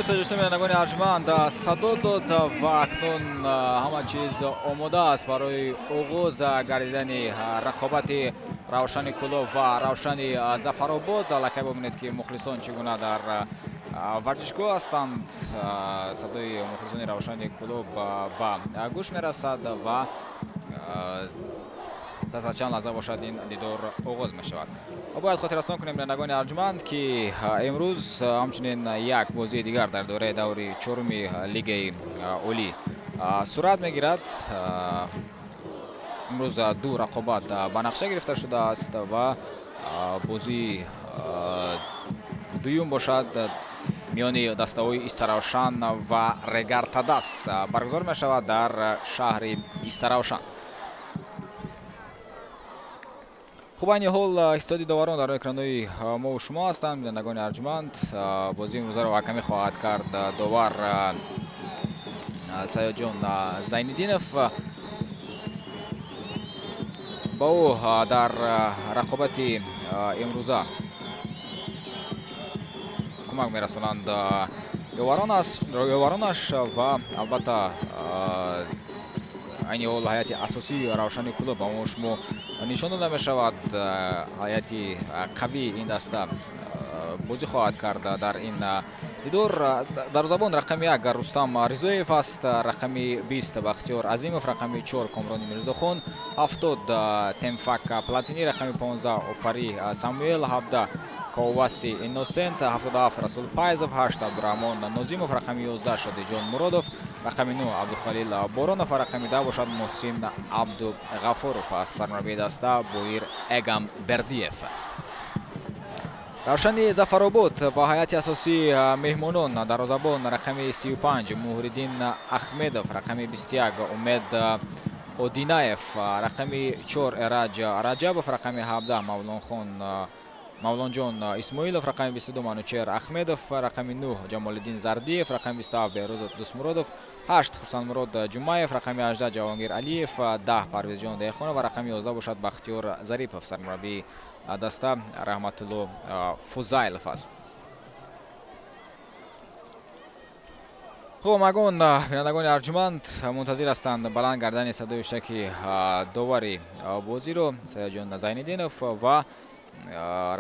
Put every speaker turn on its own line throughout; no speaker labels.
Тоҷикистон, бинандагони арҷманд, садо дод ва акнун ҳама чиз омода аст барои оғоз гардидани рақобати Равшани Кӯлоб ва Равшани Зафаробод. Аллакай бибинед, ки мухлисон чӣ гуна дар варзишгоҳ ҳастанд. Садои мухлисони Равшани Кӯлоб ба гӯш мерасад ва пас аз чанд лаҳза бошад, ин дидор оғоз мешавад. Бояд хотиррасон кунем, бинандагони арҷманд, ки имрӯз ҳамчунин як бозии дигар дар доираи даври чоруми Лигаи Олӣ сурат мегирад. Имрӯз ду рақобат ба нақша гирифта шудааст ва бозии дуюм бошад, миёни дастаҳои Истаравшан ва Регар-ТадАЗ баргузор мешавад дар шаҳри Истаравшан. Хуб, айни ҳол истоди доварон дар экранҳои мову шумо ҳастанд, бинандагони арҷманд. Бозии имрӯзаро ҳакамӣ хоҳад кард довар Саёдҷон Зайниддинов. Ба ӯ дар рақобати имрӯза кӯмак мерасонанд ёваронаш ва албатта айни ҳол ҳайати асосии Равшани Кӯлоб ба мо шумо нишон дода мешавад. Ҳайати қавии ин даста бозӣ хоҳад кард дар ин дидор. Дарвозабон рақами 1 Рустам Ризоев аст, рақами 20 Бахтиёр Азимов, рақами 4 Комрони Мирзохон, 70 Темфак Платини, рақами 15 Офари Самуэл, 17 Коваси Инносент, 77 Расул Пайзов, 8 Абдураҳмон Нозимов, рақами 11 Шодиҷон Муродов, рақами 9 Абдухалил Боронов ва рақами 10 бошад, Муҳсин Абдуғафуров аст. Сармураббии даста Боир Эгамбердиев. Равшани Зафаробод ба ҳайати асосии меҳмонон: дарвозабон рақами 35 Муҳриддин Ахмедов, рақами 21 Умед Одинаев, рақами 4 Эраҷ Раҷабов, рақами 17 Мавлонхон Мавлонҷон Исмоилов, рақами 22 Манучер Ахмедов, рақами 9 Ҷамолиддин Зардиев, рақами 27 Беҳрӯз Дӯстмуродов, 8 Хурсандмурод Ҷумаев, рақами 18 Ҷавонгир Алиев, 10 Парвезҷон Деҳқонов ва рақами 11 бошад, Бахтиёр Зарипов. Сармураббии даста Раҳматулло Фузайлов аст. Хуб, ҳамагон, бинандагони арҷманд, мунтазир ҳастанд баланд гардани садои ҳуштаки довари бозиро Саёдҷон Зайниддинов ва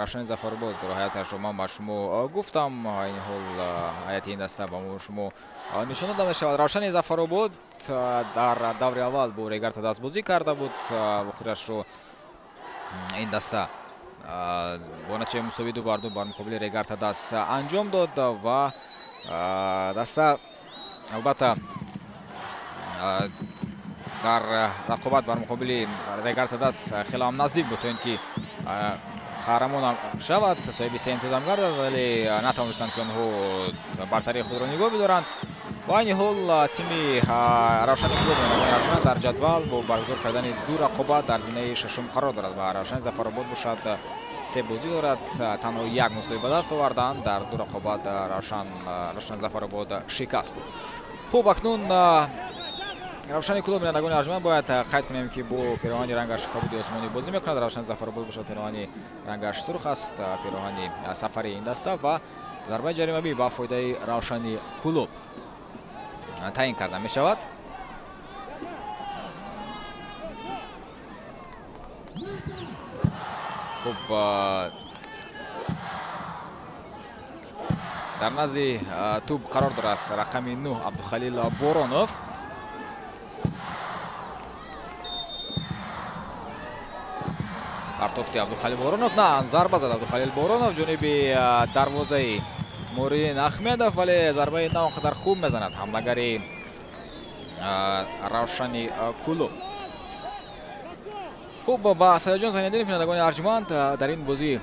Равшани Зафаробод. Ҳайаташро ман ба шумо гуфтам. Айни ҳол ҳайати ин даста ба мо шумо нишон дода мешавад. Равшани Зафаробод дар даври аввал бо Регар-ТадАЗ бозӣ карда буд. Охирашро ин даста бо натиҷаи мусовӣ 2-2 бар муқобили Регар-ТадАЗ анҷом дод ва даста албатта дар рақобат бар муқобили Регар-ТадАЗ хеле ҳам наздик буд, то ин ки қаҳрамон шавад, соҳиби се имтиёзам гардад, вале натавонистанд, ки онҳо бартарии худро нигоҳ бидоранд. Ва айни ҳол тими Равшани Кӯлоб дар ҷадвал бо баргузор кардани ду рақобат дар зинаи шашум қарор дорад ва Равшани Зафаробод бошад, се бозӣ дорад, танҳо як мусовӣ ба даст оварданд. Дар ду рақобат Равшани Зафаробод шикаст хӯрд. Хуб, акнун Равшани Кӯлоб, бинандагони арҷманд, бояд қайд кунем, ки бо пироҳани рангаш кабуди осмонӣ бозӣ мекунад. Равшани Зафаробод бошад, пироҳани рангаш сурх аст, пироҳани сафари ин даста, ва зарбаи ҷаримавӣ ба фоидаи Равшани Кӯлоб таъин карда мешавад. Хуб, дар назди тӯб қарор дорад рақами 9 Абдухалил Боронов. Партофти Абдухалил Боронов, на, зарба зад Абдухалил Боронов ҷониби дарвозаи Муриддин Ахмедов, вале зарбаи на он қадар хуб мезанад ҳамлагари Равшани Кӯлоб. Хуб, ба Саёдҷон Зайниддинов, бинандагони арҷманд, дар ин бозӣ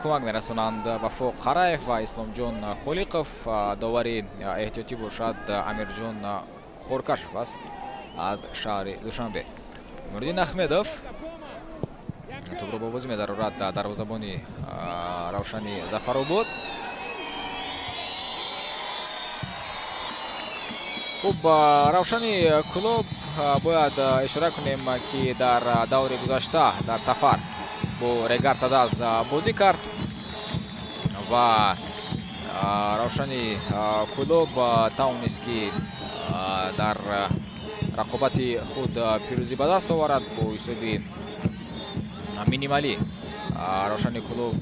кӯмак мерасонанд Вафо Қараев ва Исломҷон Холиқов. Довари эҳтиётӣ бошад, Амирҷон Хоркашев аст аз шаҳри Душанбе. Муриддин Ахмедов тӯбро бо бозӣ медарорад дарвозабони Равшани Зафаробод. Хуб, Равшани Кӯлоб, бояд ишора кунем, ки дар даври гузашта дар сафар бо Регар-ТадАЗ бозӣ кард ва Равшани Кӯлоб тавонист, ки дар рақобати худ пирӯзӣ ба даст оварад бо ҳисоби минималӣ. Равшани Кӯлоб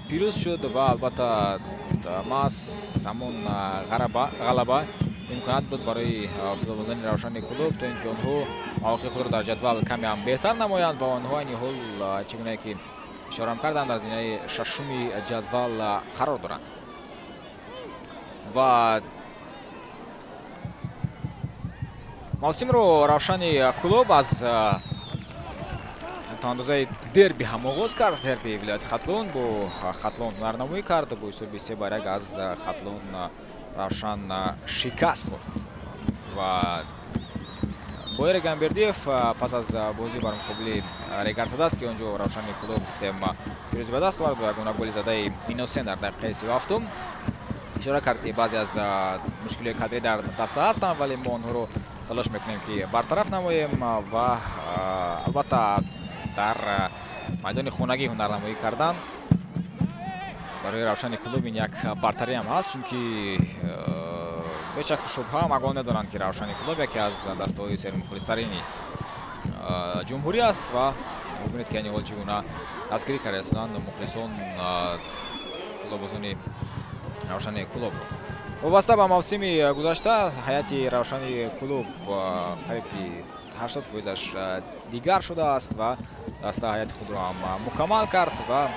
пирӯз шуд ва албатта маҳз ҳамон ғалаба имконият дод барои футболбозони Равшани Кӯлоб, то ин ки онҳо мавқеи худро дар ҷадвал каме ҳам беҳтар намоянд ва онҳо айни ҳол, чӣ гунае ки ишораам карданд, дар зинаи шашуми ҷадвал қарор доранд. Ва мавсимро Равшани Кӯлоб аз то андозаи дерби ҳам оғоз кард. Дерби вилояти Хатлон бо Хатлон ҳунарнамоӣ кард. Бо ҳисоби 3-1 аз Хатлон Равшан шикаст хӯрд. Ва Боир Гамбердиев пас аз бозӣ бар муқобили Регар-ТадАЗ, ки он ҷо Равшани Кӯлоб гуфтем пирӯзӣ ба даст овард бо ягона голи задаи Иносен дар дақиқаи 37-ум, ишора кард, ки баъзе аз мушкилиҳои кадрӣ дар даста ҳастанд, вале мо онҳоро талош мекунем, ки бартараф намоем. Ва албатта дар майдони хонагӣ ҳунарнамоӣ кардан барои Равшани Кӯлоб ин як бартарӣ ҳам ҳаст, чунки бешаку шубҳа магон медонанд, ки Равшани Кӯлоб яке аз дастаҳои сермухлистарини ҷумҳурӣ аст. Ва бубинед, ки айни ҳол чӣ гуна дастгирӣ карда мухлисон футболбозони Равшани Кӯлобро. Вобаста ба мавсими гузашта ҳайати Равшани Кӯлоб қариб ки 80%-аш дигар шудааст ва даста ҳайати худро ҳам мукаммал кард. Ва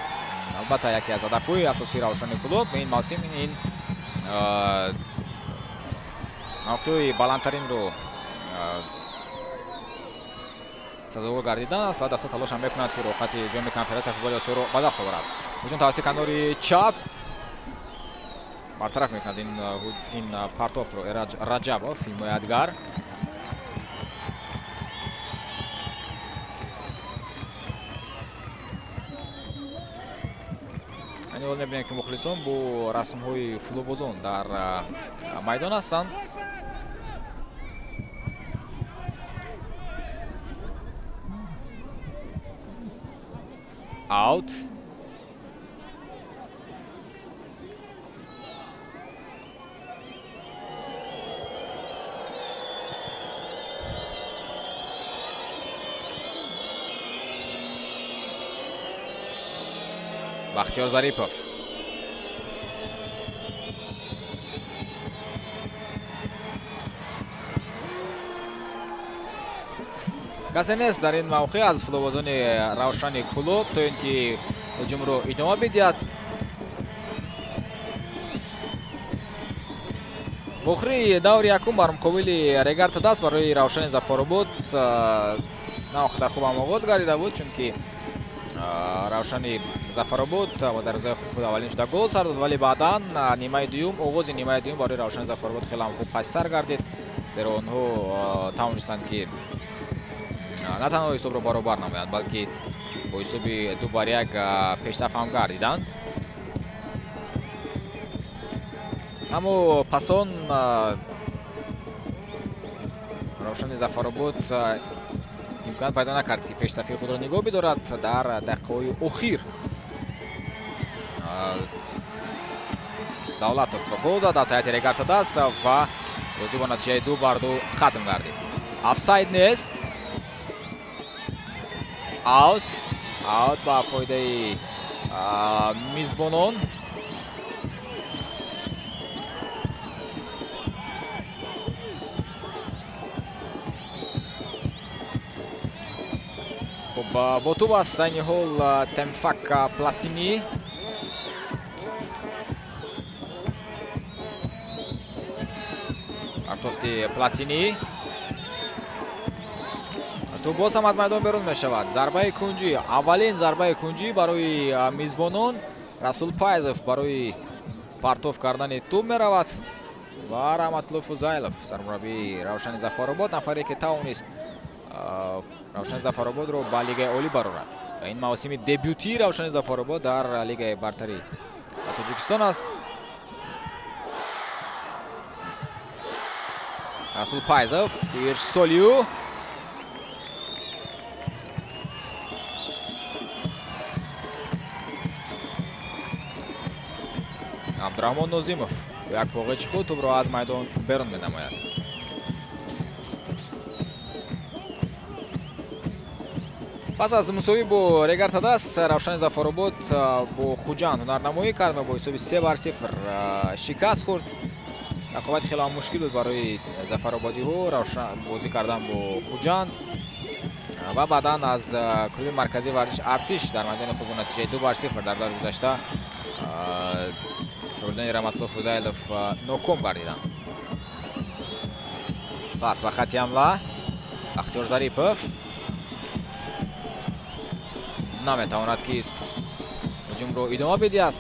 албатта яке аз ҳадафҳои асосии Равшани Кӯлоб ин мавсим ин мавқеи баландтаринро сазовор гардидан аст ва даста талош ҳам мекунад, ки роҳхати ҷоми конфедератсияи футболи Осиёро ба даст оварад. Ҳуҷум тавассути канори чап бартараф мекунад ин партофтро Эраҷ Раҷабов, ҳимоятгар. Айни ҳол мебинем, ки мухлисон бо расмҳои футболбозон дар майдон ҳастанд. Аут. Бахтиёр Зарипов. Касе нест дар ин мавқеъ аз футболбозони Равшани Кӯлоб, то ин ки ҳуҷумро идома бидиҳад. Охири даври якум бар муқобили Регар-ТадАЗ барои Равшани Зафаробод на он қадар хуб ҳам оғоз гардида буд, чунки Равшани Зафаробод ба дарвозаи худ аввалин шуда гол сар дод, вале баъдан нимаи дуюм, оғози нимаи дуюм барои Равшани Зафаробод хеле ҳам хуб пасисар гардид, зеро онҳо тавонистанд, ки на танҳо ҳисобро баробар намоянд, балки бо ҳисоби 2-1 пешсаф ҳам гардиданд. Аммо пасон Равшани Зафаробод имконият пайдо накард, ки пешсафии худро нигоҳ бидорад. Дар дақиқаҳои охир Давлатов гол зад аз ҳайати Регар-ТадАЗ ва бозӣ бо натиҷаи 2-2 хатм гардид. Офсайд нест. Аут. Аут ба фоидаи мизбонон. Хуб, бо тӯб аст айни ҳол Темфак Платини. Партофти Платини. Тӯб боз ҳам аз майдон берун мешавад. Зарбаи кунҷӣ, аввалин зарбаи кунҷӣ барои мизбонон. Расул Пайзов барои партоф кардани тӯб меравад ва Раҳматулло Фузайлов, сармураббии Равшани Зафаробод, нафаре ки тавонист Равшани Зафарободро ба Лигаи Олӣ барорад. Ин мавсими дебютии Равшани Зафаробод дар Лигаи бартарии Тоҷикистон аст. Расул Пайзов, Ирсолиу. Абдурахмон Нозимов як поғечи худ тӯбро аз майдон берун менамояд. Пас аз мусовӣ бо Регар-ТадАЗ Равшани Зафаробод бо Хуҷанд ҳунарнамоӣ кард ва бо ҳисоби 3-0 шикаст хӯрд. Рақобати хеле мушкил буд барои зафарободиҳо бозӣ кардан бо Хуҷанд ва баъдан аз клуби марказии варзиш Артиш дар майдони худ бо натиҷаи 2-0 дар даври гузашта шогирдони Раҳматулло Фузайлов ноком гардиданд. Пас ба хати ҳамла Бахтиёр Зарипов наметавонад ки ҳуҷумро идома бидиҳад.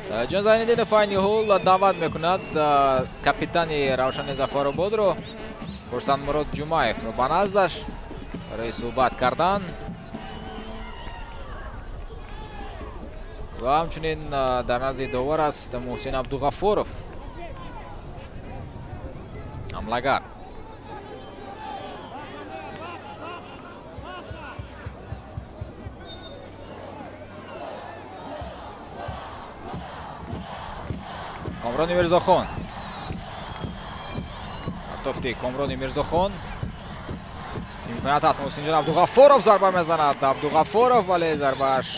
Саидҷон Зайниддинов айни ҳол даъват мекунад капитани Равшани Зафарободро Хурсандмурод Ҷумаевро ба наздаш барои суҳбат кардан ва ҳамчунин дар назди довар аст Муҳсин Абдуғафуров, ҳамлагар. Комрони Мирзохон. Партофти Комрони Мирзохон. Имконият аст Муҳсинҷон Абдуғафуров зарба мезанад. Абдуғафуров, вале зарбааш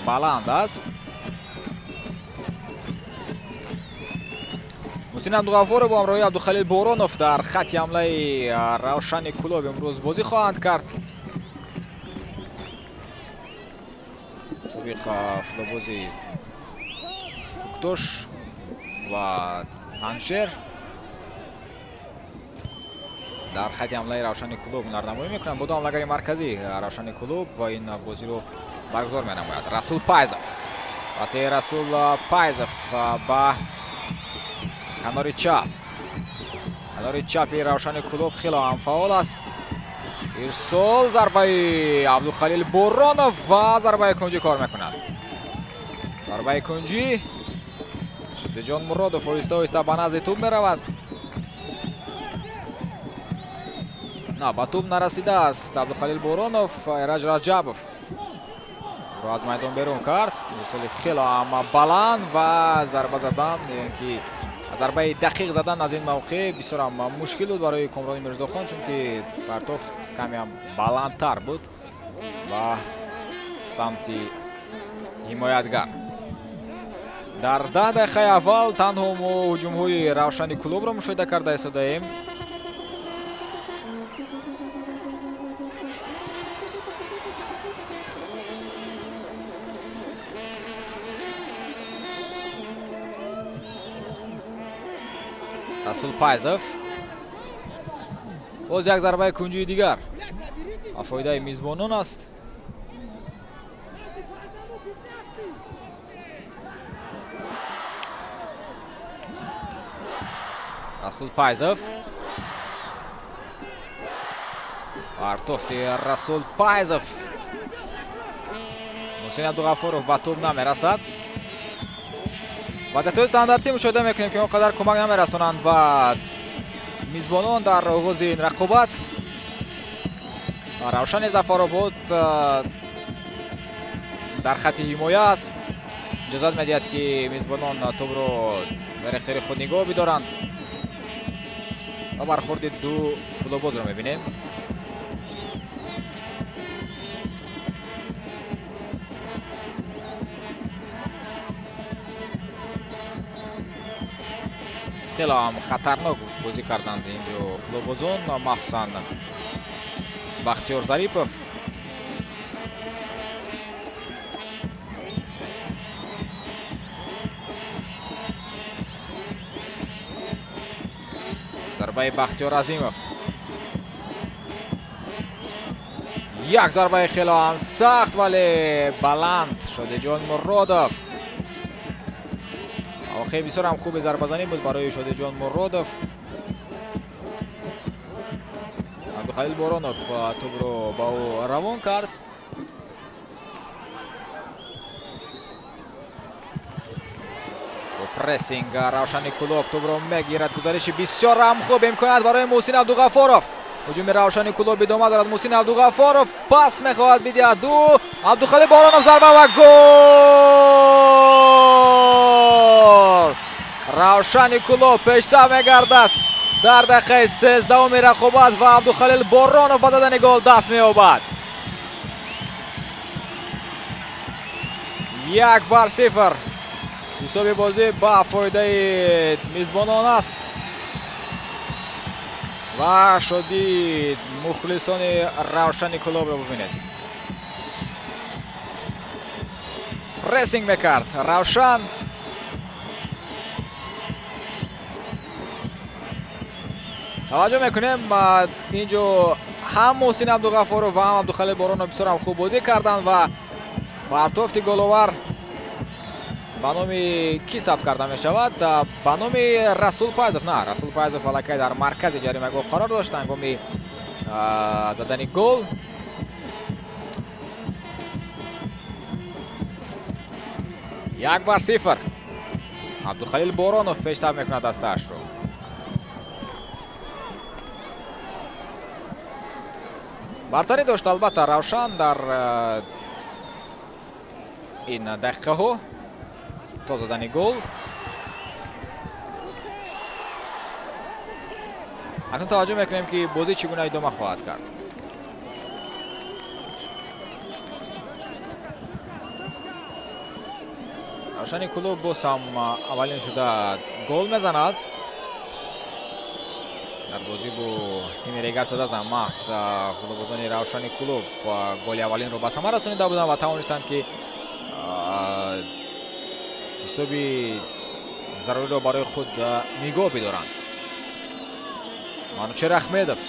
баланд аст. Муҳсин Абдуғафуров бо ҳамроҳии Абдухалил Боронов дар хати ҳамлаи Равшани Кӯлоб имрӯз бозӣ хоҳанд кард. Собиқ футболбози Куктош ва Панҷшер дар хати ҳамлаи Равшани Кӯлоб ҳунарнамоӣ мекунанд. Бо ду ҳамлагари марказӣ Равшани Кӯлоб ин бозиро баргузор менамояд. Расул Пайзов. Паси Расул Пайзов ба канори чап. Канори чапи Равшани Кӯлоб хеле ҳам фаъол аст. Ирсол зарбаи Абдухалил Боронов ва зарбаи кунҷӣ кор мекунад. Зарбаи кунҷӣ. Шодиҷон Муродов оҳиста оҳиста ба назди тӯб меравад. На, ба тӯб нарасидааст Абдухалил Боронов. Эраҷ Раҷабов ро аз майдон берун кард. Ирсоли хеле ҳам баланд ва зарба задан, ки зарбаи дақиқ задан аз ин мавқеъ бисёр ҳам мушкил буд барои Комрони Мирзохон, чунки партофт каме ҳам баландтар буд ва самти ҳимоятгар. Дар 10 дақиқаи аввал танҳо мо ҳуҷумҳои Равшани Кӯлобро мушоҳида карда истодаем. Расул Пайзов. Боз як зарбаи кунҷии дигар ба фоидаи мизбонон аст. Расул Пайзов. Партофти Расул Пайзов. Муҳсин Абдуғафуров ба тӯб намерасад. Вазъиятҳои стандартӣ мушоҳида мекунем, ки он қадар кӯмак намерасонанд ба мизбонон дар оғози ин рақобат. Равшани Зафаробод дар хати ҳимоя аст. Иҷозат медиҳад, ки мизбонон тӯбро дар ихтиёри худ нигоҳ бидоранд. Ва бархӯрди ду футболбозро мебинем. Хеле ҳам хатарнок бозӣ карданд инҷо футболбозон, махсусан Бахтиёр Зарипов. Зарбаи Бахтиёр Азимов. Як зарбаи хеле ҳам сахт, вале баланд. Шодиҷон Муродов. Мавқеи бисёр ҳам хуби зарбазанӣ буд барои Шодиҷон Муродов. Абдухалил Боронов тӯбро ба ӯ равон кард. Прессинг Равшани Кӯлоб тӯбро мегирад. Гузариши бисёр ҳам хуб, имконият барои Муҳсин Абдуғафуров. Ҳуҷуми Равшани Кӯлоб идома дорад. Муҳсин Абдуғаффоров пас мехоҳад бидиҳад. Абдухалил Боронов зарба ва гол! Равшани Кӯлоб пешсаф мегардад дар дақиқаи 13-уми рақобат ва Абдухалил Боронов ба задани гол даст меёбад. 1-0. Ҳисоби бозӣ ба фоидаи мизбонон аст ва шодии мухлисони Равшани Кӯлобро бибинед. Прессинг мекард Равшан. Таваҷҷӯҳ мекунем, инҷо ҳам Муҳсин Абдуғаффоров ва ҳам Абдухалил Боронов бисёр ҳам хуб бозӣ карданд ва партофти головар ба номи кӣ сабт карда мешавад? Ба номи Расул Пайзов. На, Расул Пайзов аллакай дар маркази ҷаримагоҳ қарор дошт ҳангоми задани гол. 1-0. Абдухалил Боронов пешсаф мекунад дастаашро. Бартарӣ дошт албатта Равшан дар ин дақиқаҳо то задани гол. Акнун таваҷҷӯҳ мекунем, ки бозӣ чӣ гуна идома хоҳад кард. Равшани Кӯлоб боз ҳам аввалин шуда гол мезанад. Дар бозӣ бо тими Регар-ТадАЗ маҳз футболбозони Равшани Кӯлоб голи аввалинро ба самар расонида буданд ва тавонистанд, ки ҳисоби заруриро барои худ нигоҳ бидоранд. Манучер Ахмедов.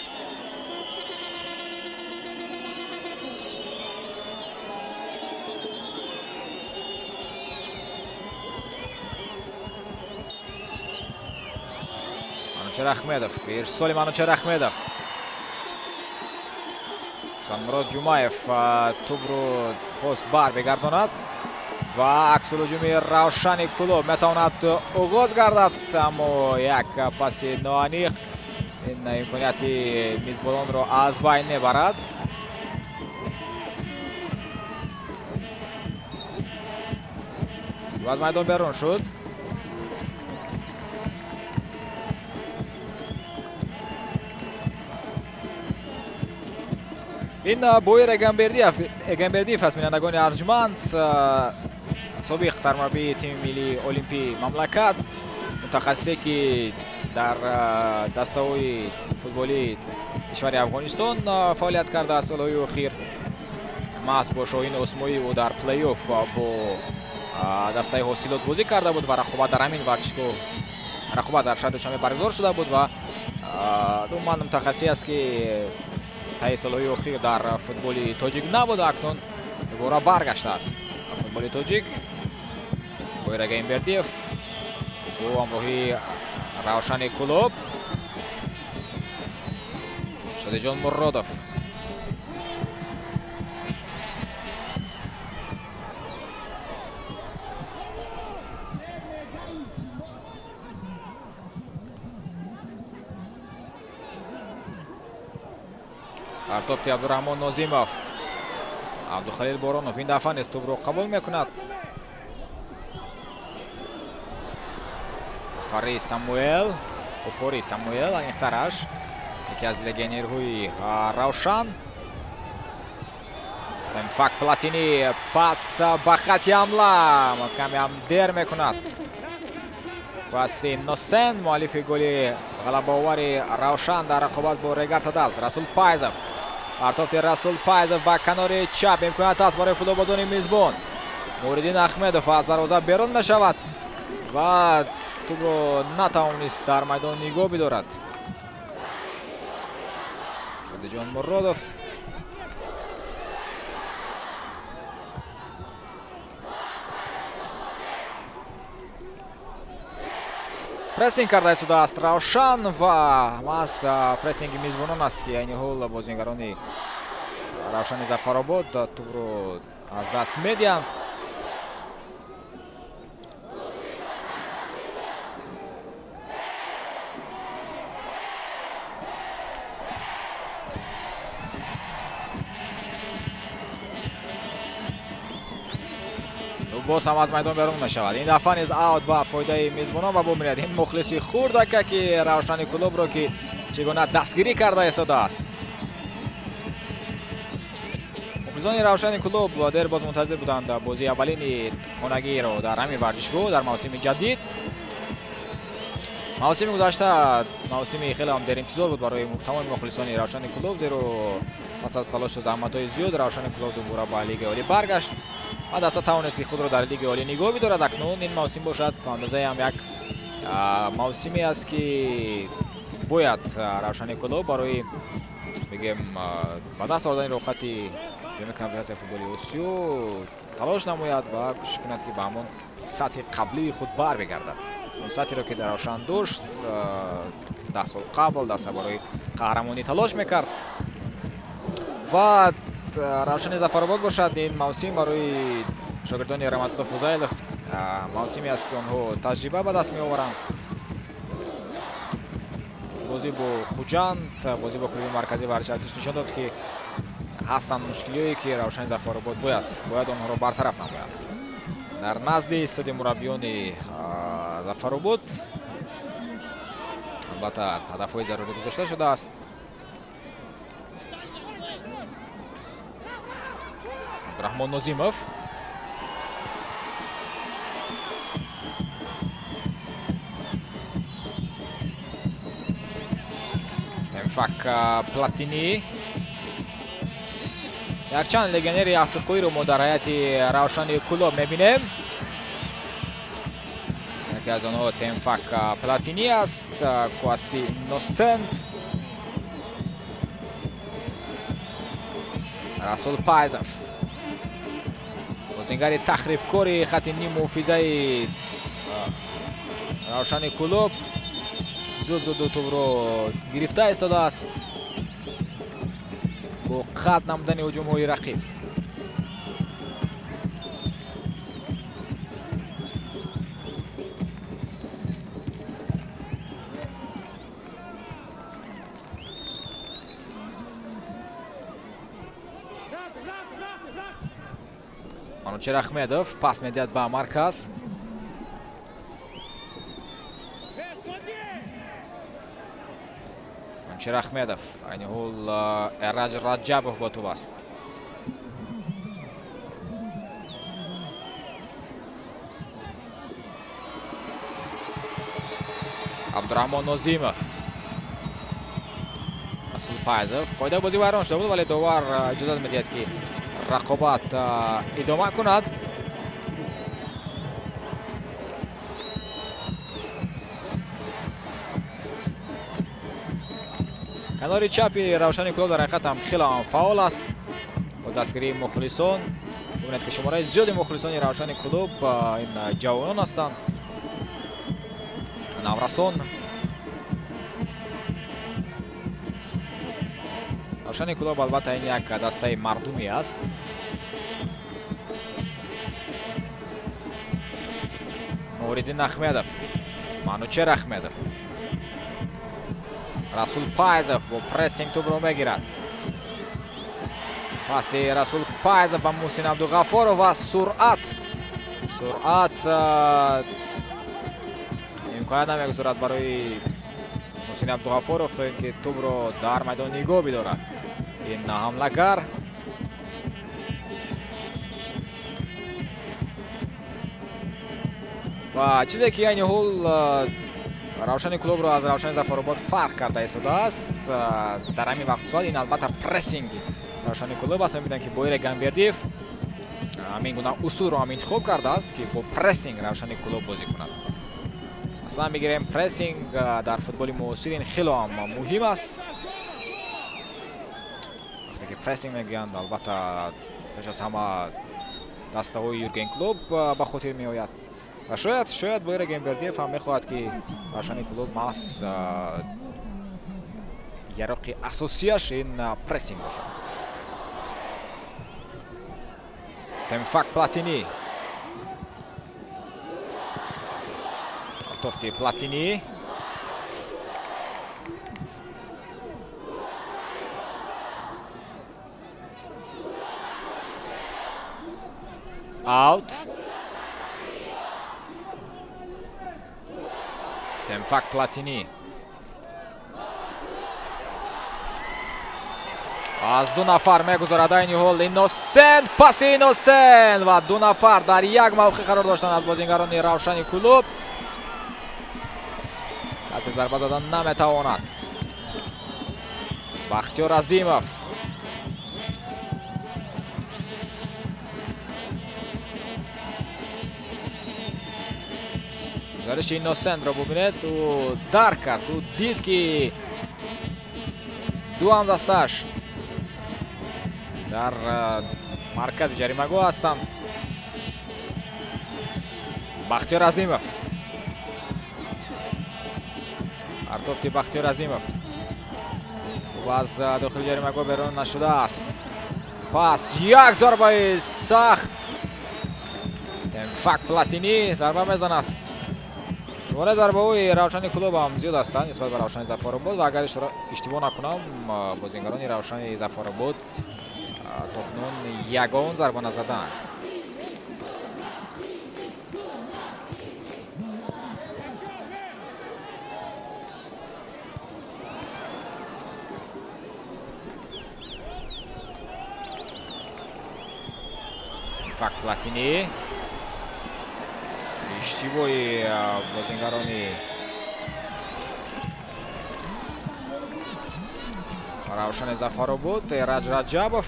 Манучер Ахмедов. Ирсоли Манучер Ахмедов. Шанмурод Ҷумаев тӯбро пост бар мегардонад ва аксулҳуҷуми Равшани Кӯлоб метавонад оғоз гардад, аммо як паси ноаниқ ин имконияти мизбононро аз байн мебарад. Аз майдон берун шуд. Ин Боир Эгамбердиев аст, бинандагони арҷманд, собиқ сармураббии тими миллии олимпии мамлакат, мутахассисе, ки дар дастаҳои футболии кишвари Афғонистон фаъолият кардааст солҳои охир. Маҳз бо Шоҳин Осмоӣ ӯ дар плей-офф бо дастаи Ҳосилот бозӣ карда буд ва рақобат дар ҳамин варзишгоҳ, рақобат дар шаҳри Душанбе баргузор шуда буд ва умуман мутахассисе аст, ки таи солҳои охир дар футболи тоҷик набуд, акнун дубора баргаштааст ба футболи тоҷик. Боир Эгамбердиев бо ҳамроҳии Равшани Кӯлоб. Шодиҷон Муродов. Партофти Абдураҳмон Нозимов. Абдухалил Боронов ин дафъа низ тӯбро қабул мекунад. Офари Самуэл, Офори Самуэл аниқтараш, яке аз легионерҳои Равшан. Фак Платини пас ба хати ҳамла, каме ҳам дер мекунад. Паси Носен, муаллифи голи ғалабаовари Равшан дар рақобат бо Регар-ТадАЗ. Расул Пайзов. Партофти Расул Пайзов ба канори чап, имконият аст барои футболбозони мизбон. Нуриддин Ахмедов аз дарвоза берун мешавад ва тӯбро натавонист дар майдон нигоҳ бидорад. Шодиҷон Муродов. Прессинг карда истодааст Равшан ва маҳз прессинги мизбонон аст, ки айни ҳол бозигарони Равшани Зафаробод тӯбро аз даст медиҳанд. Боз ҳам аз майдон берун мешавад. Ин дафъа низ аут ба фоидаи мезбонон ва бубинед ин мухлиси хурдака ки Равшани Кӯлобро ки чӣ гуна дастгирӣ карда истодааст. Мухлисони Равшани Кӯлоб дер боз мунтазир буданд бозии аввалини хонагиро дар ҳамин варзишгоҳ дар мавсими ҷадид. Мавсими гузашта мавсими хеле ҳам деринтизор буд барои тамоми мухлисони Равшани Кӯлоб, зеро пас аз талошу заҳматҳои зиёд Равшани Кӯлоб дубора ба Лигаи Олӣ баргашт ва даста тавонист ки худро дар Лигаи Олӣ нигоҳ бидорад. Акнун ин мавсим бошад то андозае ҳам як мавсиме аст ки бояд Равшани Кӯлоб барои бигем ба даст овардани роҳхати ҷоми конфедератсияи футболи Осиё талош намояд ва кӯшиш кунад ки ба ҳамон сатҳи қаблии худ барбигардад. Он сатҳеро ки дар Равшан дошт 10 сол қабл даста барои қаҳрамонӣ талош мекард. Ва Равшани Зафаробод бошад ин мавсим барои шогирдони Раҳматулло Фузайлов мавсиме аст ки онҳо таҷриба ба даст меоваранд. Бозӣ бо Хуҷанд, бозӣ бо клуби марказии варзиши Артиш нишон дод ки ҳастанд мушкилиҳое ки Равшани Зафаробод бояд онҳоро бартараф намояд. Дар назди истоди мураббиёни Зафаробод албатта ҳадафҳои зарурӣ гузошта шудааст. Абдураҳмон Нозимов Темфак Платини, якчанд легионери африқоиро мо дар ҳайати Равшани Кӯлоб мебинем. Яке аз онҳо Темфак Платини аст, Куаси Носент, Расул Пайзов, бозингари тахрибкори хати ниммуҳофизаи Равшани Кӯлоб зуд зуд тӯбро гирифта истодааст бо қатъ намудани ҳуҷумҳои рақиб. Манучер Ахмедов пас медиҳад ба марказ. Манучер Ахмедов айни ҳол Эраҷ Раҷабов бо тӯб аст. Абдураҳмон Нозимов, Расул Пайзов. Қоидаи бозӣ вайрон шуда буд, вале довар иҷозат медиҳад ки рақобат идома кунад. Канори чапи Равшани Кӯлоб дар ҳақиқат ҳам хеле ҳам фаъол аст бо дастгирии мухлисон. Бубинед ки шумораи зиёди мухлисони Равшани Кӯлоб ин ҷавонон ҳастанд, наврасон. Равшани Кӯлоб албатта ин як дастаи мардумӣ аст. Нуриддин Ахмедов, Манучер Ахмедов, Расул Пайзов бо прессинг тӯбро мегирад. Паси Расул Пайзов ба Муҳсин Абдуғафоров ва суръат имконият намегузорад барои Муҳсин Абдуғафоров то ин ки тӯбро дар майдон нигоҳ бидорад. Ин ҳамлагар ва чизе ки айни ҳол Равшани Кӯлобро аз Равшани Зафаробод фарқ карда истодааст дар ҳамин вақт соат ин албатта прессинги Равшани Кӯлоб аст. Мебинам ки Боир Эгамбердиев ҳамин гуна усулро ҳам интихоб кардааст ки бо прессинг Равшани Кӯлоб бозӣ кунад. Аслан бигирем, прессинг дар футболи муосир ин хеле ҳам муҳим аст. Вақте ки прессинг мегӯянд, албатта пеш аз ҳама дастаҳои Юрген Клоп ба хотир меояд. Ва шояд Боир Эгамбердиев ҳам мехоҳад ки Равшани Кӯлоб маҳз яроқи асосияш ин прессинг бошад. Темфак Платини, тофти Платини, аут. Темфак Платини. Аз ду нафар мегузарад айни ҳол Инносент, паси Инносент ва ду нафар дар як мавқеъ қарор доштанд аз бозингарони Равшани клуб. Касе зарба задан наметавонад. Бахтиёр Азимов. Гузариши Инносентро бубинед, ӯ дарк кард, ӯ дид ки ду ҳамдасташ дар маркази ҷаримагоҳ ҳастанд. Бахтиёр Азимов. Партофти Бахтиёр Азимов. Ӯ аз дохили ҷаримагоҳ берун нашудааст. Пас як зарбаи сахт. Темфак Платини зарба мезанад. Шумораи зарбаҳои Равшани клуб ҳам зиёд ҳастанд нисбат ба Равшани Зафаробод ва агар иштибоҳ накунам, бозингарони Равшани Зафаробод то кунун ягон зарба назаданд. Фак Платини. Иштибоҳи бозингарони Равшани Зафаробод, Эраҷ Раҷабов.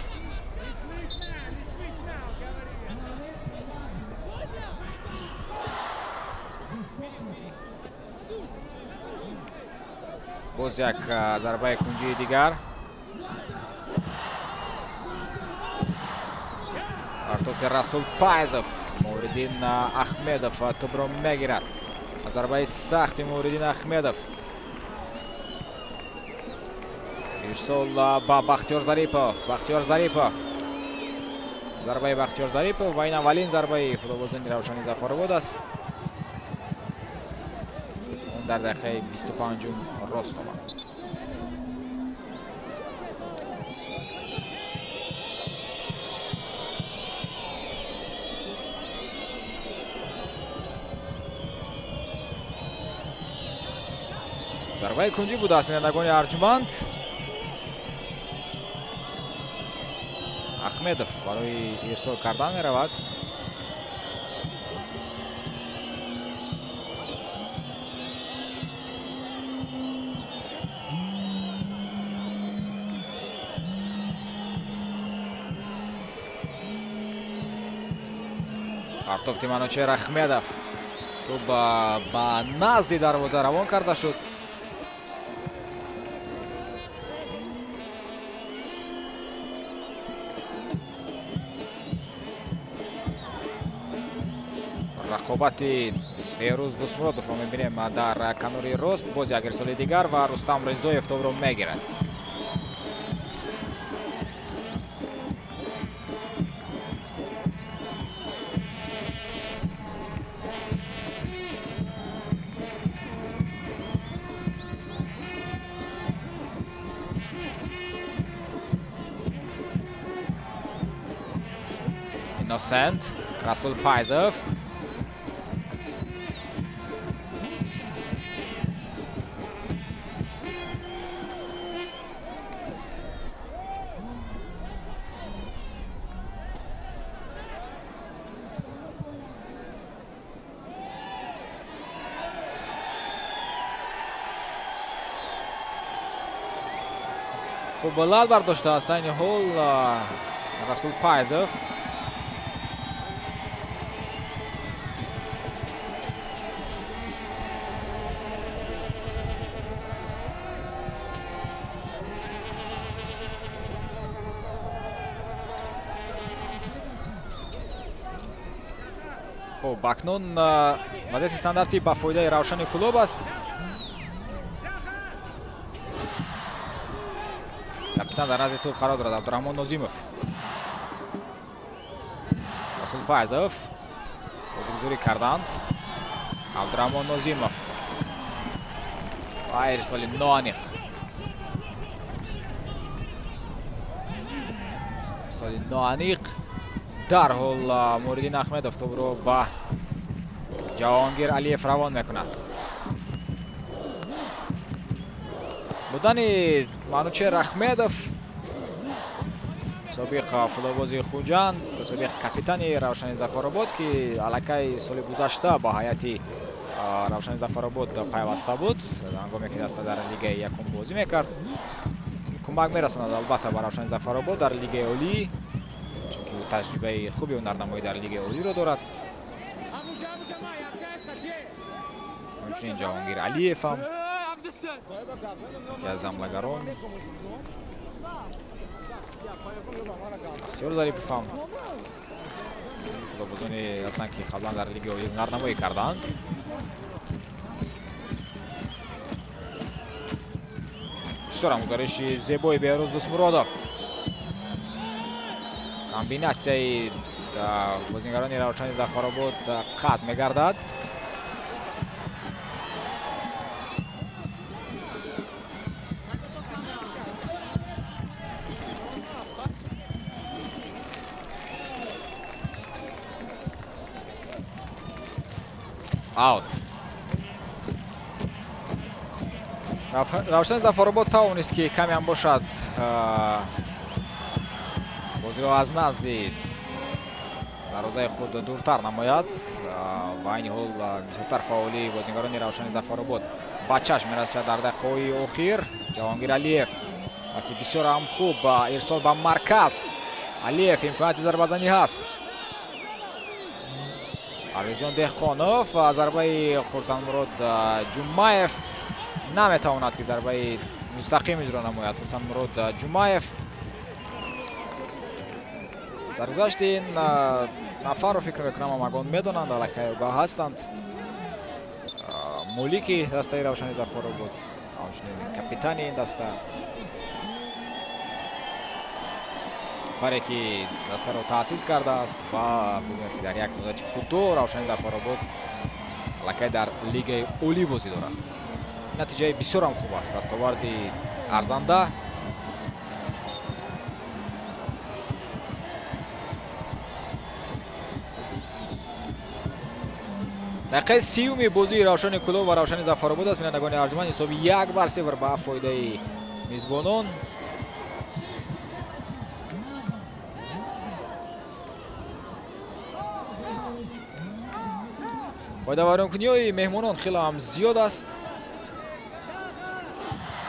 Боз як зарбаи кунҷии дигар. Партофти Расул Пайзов. Муҳриддин Ахмедов тӯбро мегирад. Зарбаи сахти Муҳриддин Ахмедов. Ирсол ба Бахтиёр Зарипов. Бахтиёр Зарипов. Зарбаи Бахтиёр Зарипов ва ин аввалин зарбаи футболбозони Равшани Зафаробод аст. Он дар дақиқаи 25-ум рост омад. Зарбаи кунҷӣ буд аз бинандагони арҷманд. Ахмедов барои ирсол кардан меравад. Партофти Манучер Ахмедов. Тӯб ба назди дарвоза равон карда шуд. Рақобати Беҳрӯз Дӯстмуродовро мебинем дар канори рост. Боз як ирсоли дигар ва Рустам Ризоев тӯбро мегирад. Инносент, Расул Пайзов. Хуб лал бардоштааст айни ҳол Расул Пайзов. Хуб, акнун вазъияти стандартӣ ба фоидаи Равшани клуб аст. Капитан дар назди тӯб қарор дорад Абдураҳмон Нозимов. Расул Файзов бозигузорӣ карданд. Абдураҳмон Нозимов ва ирсоли ноаниқ. Ирсоли ноаниқ. Дарҳол Муҳриддин Ахмедов тӯбро ба Ҷаҳонгир Алиев равон мекунад. Будани Манучер Ахмедов, собиқ футболбози Хуҷанд, собиқ капитани Равшани Зафаробод, ки аллакай соли гузашта ба ҳайати Равшани Зафаробод пайваста буд, ҳангоме ки даста дар лигаи якум бозӣ мекард. Кӯмак мерасонад албатта ба Равшани Зафаробод дар лигаи олӣ, чунки таҷрибаи хуби ҳунарнамоӣ дар лигаи олиро дорад. Ҳамчунин Ҷаҳонгир Алиев ҳам яке аз ҳамлагарон, Бахтиёр Зарипов ҳам футболбозоне ҳастанд, ки қаблан дар лигаи олӣ ҳунарнамоӣ карданд. Бисёр ҳам гузариши зебои Беҳрӯз Дӯстмуродов. Комбинатсияи бозигарони Равшани Зафаробод қатъ мегардад. Аут. Равшани Зафаробод тавонист, ки каме ҳам бошад бозиро аз назди дарвозаи худ дуртар намояд. Ва айни ҳол бисёртар фаъолии бозигарони Равшани Зафаробод ба чашм мерасад дар дақиқаҳои охир. Ҷаҳонгир Алиев паси бисёр ҳам хуб ирсол ба марказ. Алиев имконияти зарбазанӣ ҳаст. Парвизҷон Деҳқонов зарбаи Хурсандмурод Ҷумаев наметавонад, ки зарбаи мустақим иҷро намояд. Хурсандмурод Ҷумаев саргузашти ин нафарро фикр мекунам ҳамагон медонанд, аллакай огаҳ ҳастанд. Молики дастаи Равшани Зафаробод, ҳамчунин капитани ин даста, нафаре ки дастаро таъсис кардааст ва бубинед, ки дар як муддати кӯтоҳ Равшани Зафаробод аллакай дар лигаи олӣ бозӣ дорад. Натиҷаи бисёр ҳам хуб аст, дастоварди арзанда. Дақиқаи сиюми бозии Равшани Кӯлоб ва Равшани Зафаробод аст. Бинандагони арҷманд, ҳисоби 1-0 ба фоидаи мизбонон. Фоидавайронкуниҳои меҳмонон хеле ҳам зиёд аст.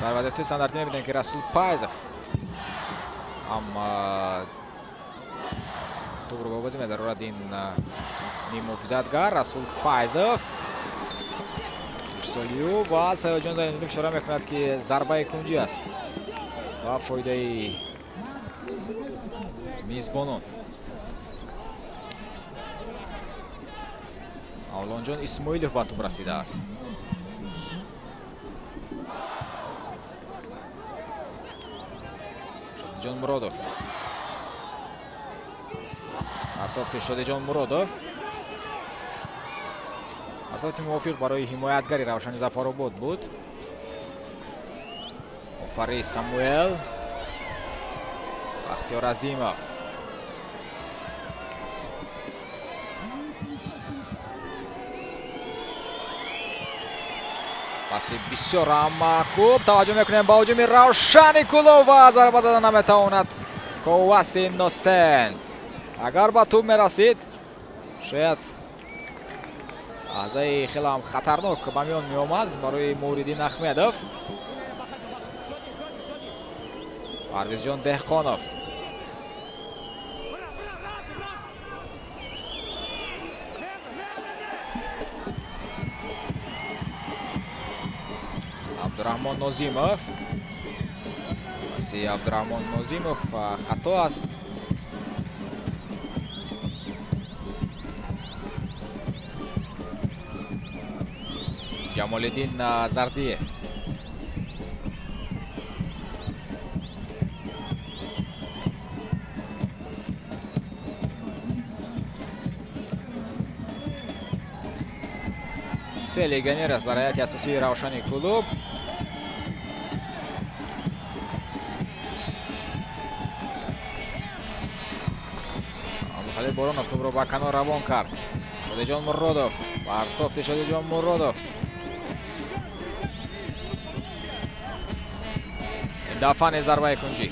Дар вазъиятҳои стандартӣ мебинем, ки Расул Пайзов ҳам тӯбро ба бозӣ медарорад. Ин ниммуҳофизатгар Расул Файзов ирсолию ва Саёдҷон Зайниддинов ишора мекунад, ки зарбаи кунҷӣ аст ва фоидаи мизбонон. Мавлонҷон Исмоилов ба тӯб расидааст. Шодиҷон Муродов. Партофти Шодиҷон Муродов. Партофти мувофиқ барои ҳимоятгари Равшани Зафаробод буд. Офари Самуэл. Бахтиёр Азимов. Паси бисёр ҳам хуб. Таваҷҷӯҳ мекунем ба ҳуҷуми Равшани Кӯлоб ва зарба зада наметавонад Коваси Носен. Агар ба тӯб мерасид, шояд лаҳзаи хеле ҳам хатарнок ба миён меомад барои Муриддин Ахмедов. Парвизҷон Деҳқонов. Абдураҳмон Нозимов. Паси Абдураҳмон Нозимов хато аст. Ҷамолиддин Зардиев. Се легионер аст дар ҳайати асосии Равшани Кӯлоб. Абдухалил Боронов тӯбро ба канор равон кард. Шодиҷон Муродов. Партофти Шодиҷон Муродов. Ин дафъа низ зарбаи кунҷӣ.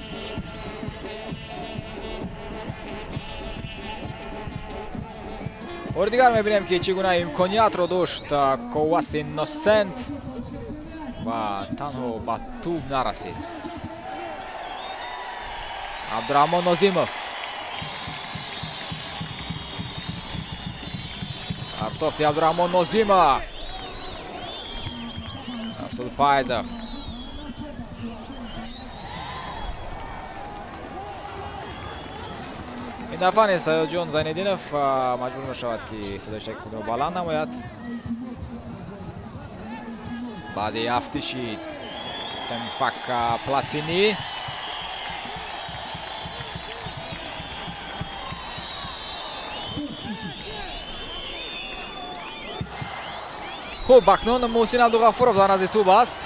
Бори дигар мебинем, ки чӣ гуна имкониятро дошт Ковас Инносент ва танҳо ба тӯб нарасид. Абдураҳмон Нозимов. Партофти Абдураҳмон Нозимов. Расул Пайзов. Ин дафъа низ Саёдҷон Зайниддинов маҷбур мешавад, ки садои худро баланд намояд. Баъди афтиши Темфака Платини. Хуб, акнун Муҳсин Абдуғафуров дар назди тӯб аст.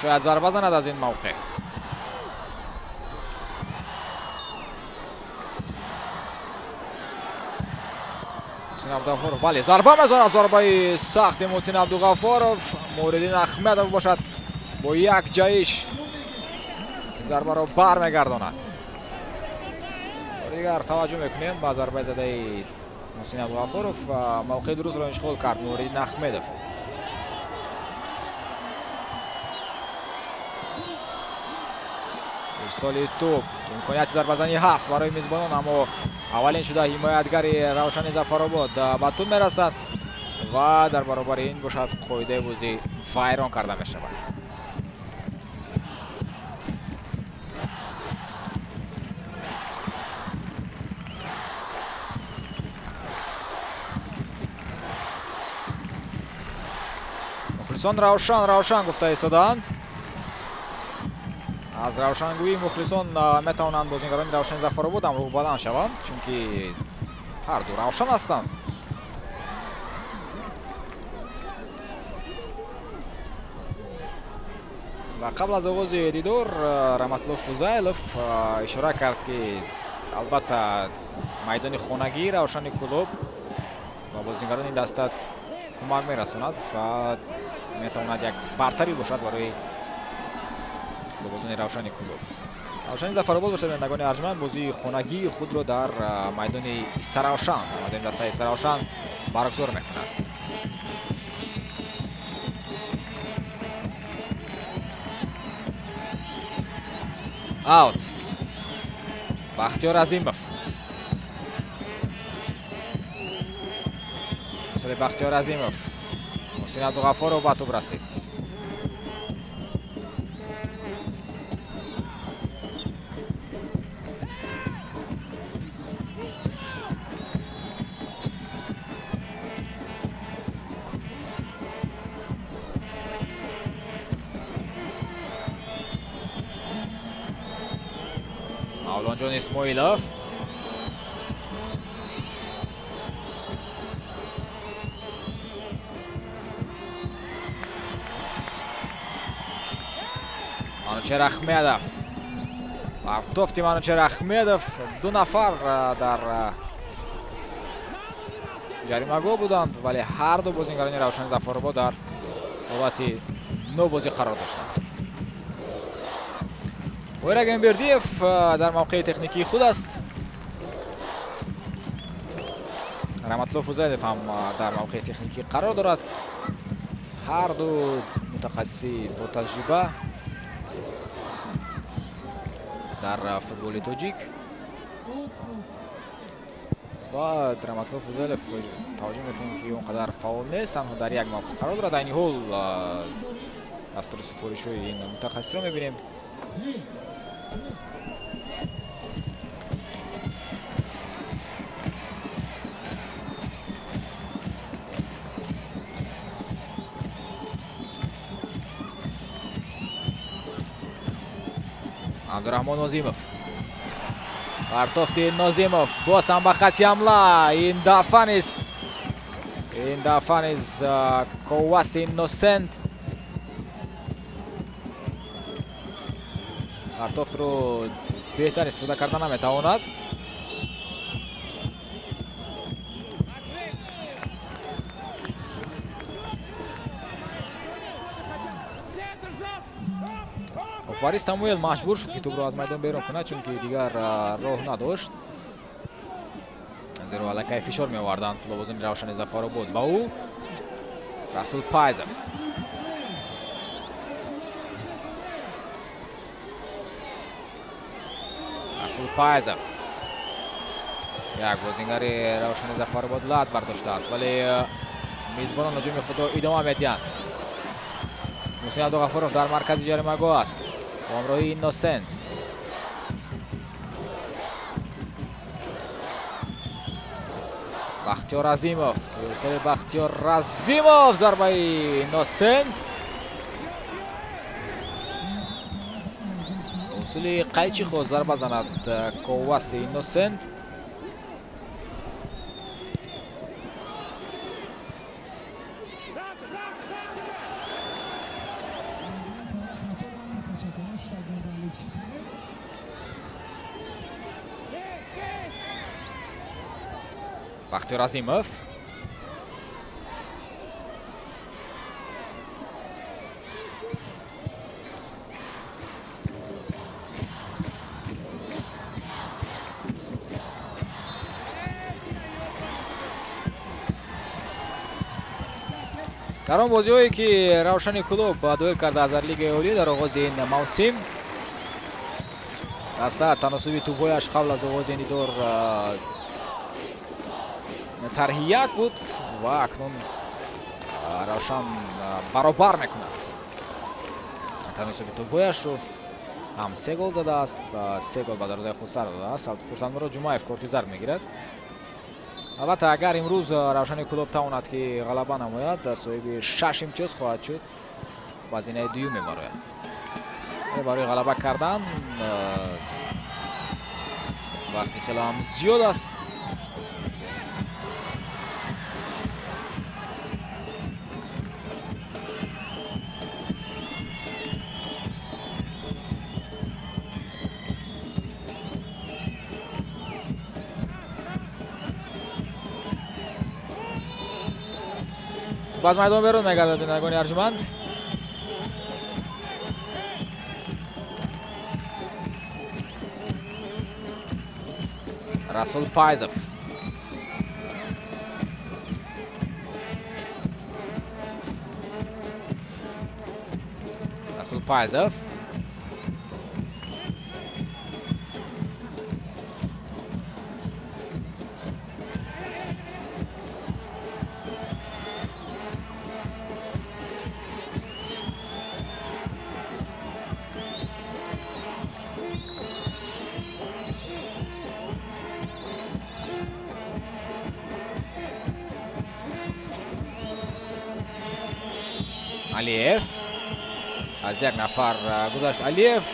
Шояд зарба занад аз ин мавқеъ. Муҳсин Абдуғафуров, бале, зарба мезанад, зарбаи сахти Муҳсин Абдуғафуров. Муриддин Аҳмедов бошад бо як ҷаҳиш зарбаро бармегардонад. Бори дигар таваҷҷӯҳ мекунем ба зарбаи задаи Муҳсин Абдуғафуров. Мавқеи дурустро ишғол кард Муриддин Аҳмедов. Ирсоли тӯб, имконияти зарбазанӣ ҳаст барои мизбонон, аммо аввалин шуда ҳимоятгари Равшани Зафаробод ба тӯб мерасад ва дар баробари ин бошад қоидаи бозӣ вайрон карда мешавад. Мухлисон Равшан, Равшан гуфта истодаанд. Аз равшангӯии мухлисон метавонанд бозингарони Равшани Зафаробод ҳам рӯҳбаланд шаванд, чунки ҳар ду равшан ҳастанд. Ва қабл аз оғози дидор Раҳматулло Фузайлов ишора кард, ки албатта майдони хонагии Равшани Кӯлоб ба бозингарони даста кӯмак мерасонад ва метавонад як бартарӣ бошад барои бозони Равшани Кӯлоб. Равшани Зафаробод бошад, бинандагони арҷманд, бозии хонагии худро дар майдони Истаравшан, майдони дастаи Истаравшан баргузор мекунад. Аут. Бахтиёр Азимов. Соли Бахтиёр Азимов. Муҳсин Абдуғафуров ба тӯб расид. Мавлонҷон Исмоилов. Манучер Ахмедов. Партофти Манучер Ахмедов. Ду нафар дар ҷаримагоҳ буданд, вале ҳар ду бозингарони Равшани Зафаробод дар ҳолати нобозӣ қарор доштанд. Ойраг Эмбердиев дар мавқеи техникии худ аст. Раҳматулло Фузайлов ҳам дар мавқеи техникӣ қарор дорад. Ҳар ду мутахассиси ботаҷриба дар футболи тоҷик. Ва Раҳматулло Фузайлов таваҷҷӯҳ мекунем, ки он қадар фаъол нест, танҳо дар як мавқеъ қарор дорад. Айни ҳол дастури супоришҳои ин мутахассисро мебинем. Абдураҳмон Нозимов. Партофти Нозимов боз ҳам ба хати ҳамла. Ин дафъа низ Ковас Инносент партофтро беҳтар истифода карда наметавонад. Офари Самуэл маҷбур шуд, ки тӯбро аз майдон берун кунад, чунки дигар роҳ надошт. Зеро аллакай фишор меоварданд футболбозони Равшани Зафаробод ба ӯ. Расул Пайзов. Расул Пайзов. Як бозингари Равшани Зафаробод лат бардоштааст, вале мизбонон ҳуҷуми худро идома медиҳанд. Муҳсин Абдуғафуров дар маркази ҷаримагоҳ аст бо ҳамроҳии Инносент. Бахтиёр Азимов, Юсуф Бахтиёр Азимов, зарбаи Инносент. Усули қайчи хост зарба занад Коваси Инносент. Бахтиёр Азимов. Дар он бозиҳое ки Равшани Кӯлоб доир кардааст дар Лигаи Олӣ дар оғози ин мавсим, даста таносуби тӯбҳояш қабл аз оғози ин дидор тарҳи як буд ва акнун Равшан баробар мекунад таносуби тӯбҳояшро. Ҳам 3 гол задааст ва 3 гол ба дарвозаи худ сар додааст. Хурсандмурод Ҷумаев корти зард мегирад. Албатта, агар имрӯз Равшани Кӯлоб тавонад ки ғалаба намояд, соҳиби 6 имтиёз хоҳад шуд ва зинаи дуюм мебарояд. Барои ғалаба кардан вақти хеле ҳам зиёд аст. Аз майдон берун мегардад бинандагони арҷманд. Расул Пайзов. Расул Пайзов. Алиев. Аз як нафар гузашт Алиев.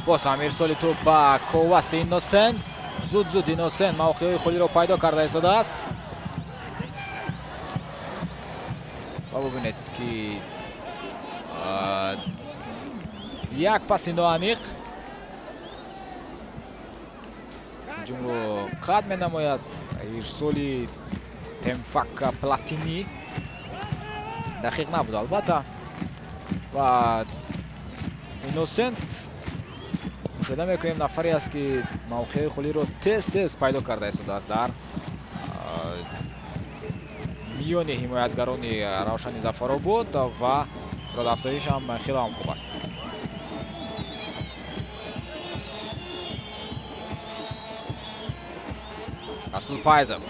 Боз ҳам ирсоли тӯб ба Коваси Инносент. Зуд-зуд Инносент мавқеъҳои холиро пайдо карда истодааст. Ва бубинед ки як паси ноаниқ ҳуҷумро қатъ менамояд. Ирсоли Темфака Платини дақиқ набуд албатта. Ва Инносент мушоҳида мекунем нафаре аст ки мавқеи холиро тез-тез пайдо карда истодааст дар миёни ҳимоятгарони Равшани Зафаробод ва суръатафзоиш ҳам хеле ҳам хуб аст. Расул Пайзов.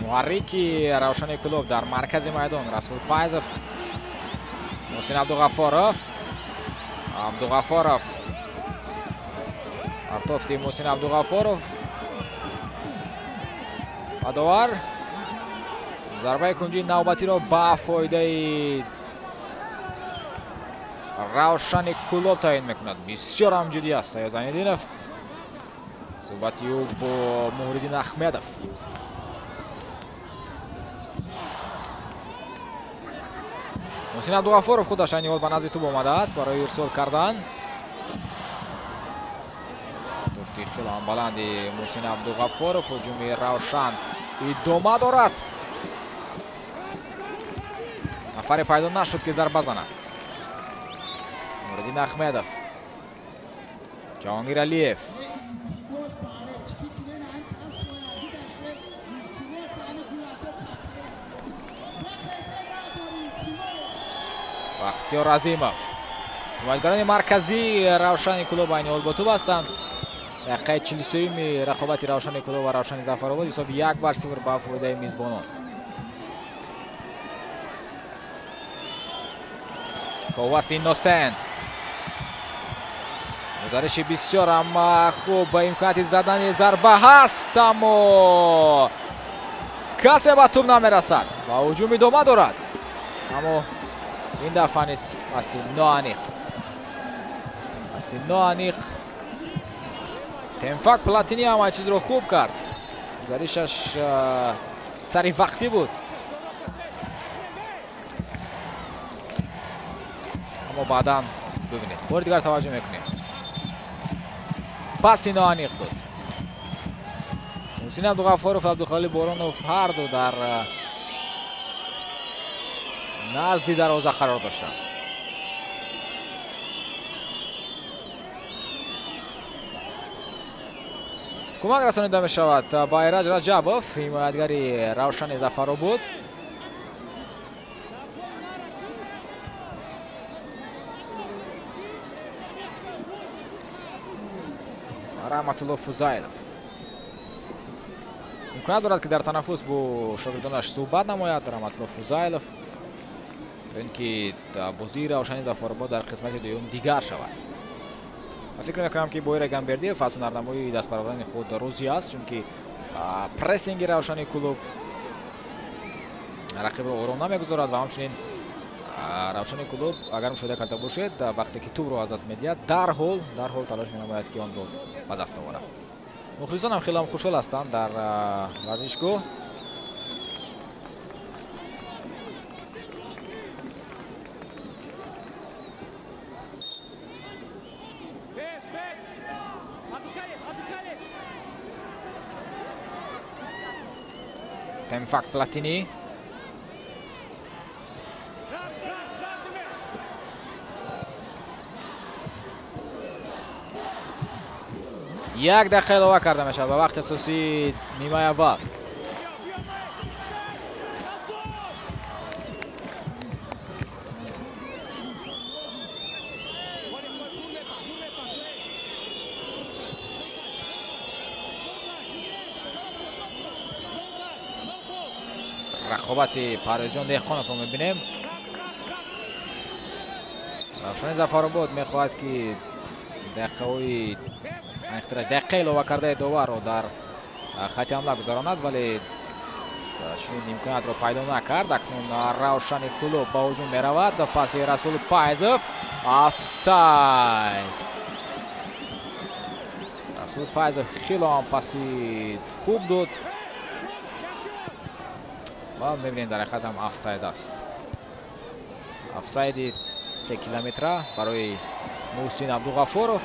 Муҳаррики Равшани Кӯлоб дар маркази майдон Расул Пайзов. Муҳсин Абдуғафоров. Абдуғафоров. Артофти Муҳсин Абдуғафоров. Адовар. Зарбаи кунҷии навбатиро ба фоидаи Равшани Кӯлоб таъин мекунад. Бисёр ҳам ҷиддӣ аст Саёд Зайниддинов. Суҳбати ӯ бо Муҳриддин Аҳмедов. Муҳсин Абдуғаффоров худаш айни ҳол ба назди тӯб омадааст барои ирсол кардан. Туфти хеле ҳам баланди Муҳсин Абдуғаффоров. Ҳуҷуми Равшан идома дорад. Нафаре пайдо нашуд ки зарба занад. Нуриддин Аҳмедов, Ҷаҳонгир Алиев. Бахтиёр Азимов. Ҳимоятгарони марказии Равшани Кӯлоб айни ҳол бо тӯб ҳастанд. Дақиқаи 43-юми рақобати Равшани Кӯлоб ва Равшани Зафаробод, ҳисоби 1-0 ба фоидаи мизбонон. Ковас Инносен. Гузариши бисёр амма хуб ба имконияти задани зарба ҳаст, аммо касе ба тӯб намерасад ва ҳуҷум идома дорад. Аммо ин дафъа низ паси ноаниқ. Паси ноаниқ. Темфак Платини ҳама чизро хуб кард. Гузаришаш сари вақтӣ буд. Аммо баъдан бибинед. Бори дигар таваҷҷӯҳ мекунем. Паси ноаниқ буд. Муҳсин Абдуғаффоров, Абдухалил Боронов ҳар ду дар назди дарвоза қарор доштанд. Кӯмак расонида мешавад ба Эраҷ Раҷабов, ҳимоятгари Равшани Зафаробод. Раҳматулло Фузайлов имконият дорад, ки дар танаффус бо шогирдонаш суҳбат намояд. Раҳматулло Фузайлов то ин ки бозии Равшани Зафаробод дар қисмати дуюм дигар шавад. Ва фикр мекунам, ки Боир Эгамбердиев аз ҳунарнамоии дастпарвардани худ розӣ аст, чунки прессинги Равшани Кӯлоб рақибро ором намегузорад ва ҳамчунин Равшани Кӯлоб, агар мушоҳида карда бошед, вақте ки тӯбро аз даст медиҳад, дарҳол талош менамояд, ки онро ба даст оварад. Мухлисон ҳам хеле ҳам хушҳол ҳастанд дар варзишгоҳ. Темфак Платини. Як дақиқа илова карда мешавад ба вақти асосии нимаи аввал. Рақобати Парвезҷон Деҳқоновро мебинем. Равшани Зафаробод мехоҳад, ки дақиқаҳои дақиқа илова кардаи доварро дар хати ҳамла гузаронад, вале чунин имкониятро пайдо накард. Акнун Равшани Кӯлоб ба ҳуҷум меравад. Паси Расул Пайзов. Офсайд. Расул Пайзов хеле ҳам паси хуб дод ва мебинем, дар ҳақиқат ҳам офсайд аст. Офсайди 3 километра барои Муҳсин Абдуғаффоров.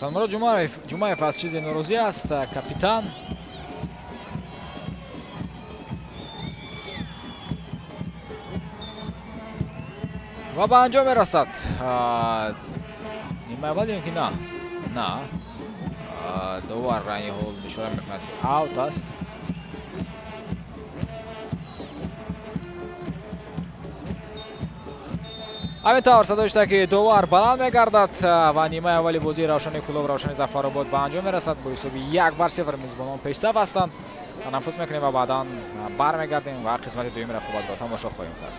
Самурод Ҷумаев аз чизе норозӣ аст. Капитан ва ба анҷом мерасад нимаи аввал ё ки на? На. Довар айни ҳол ишора мекунад, ки аут аст. Ҳамин тавр садои иштаки довар баланд мегардад ва нимаи аввали бозии Равшани Кӯлоб, Равшани Зафаробод ба анҷом мерасад. Бо ҳисоби 1-0 мизбонон пешсаф ҳастанд. Танаффус мекунем ва баъдан бармегардем ва қисмати дуюми рақобатро тамошо хоҳем кард.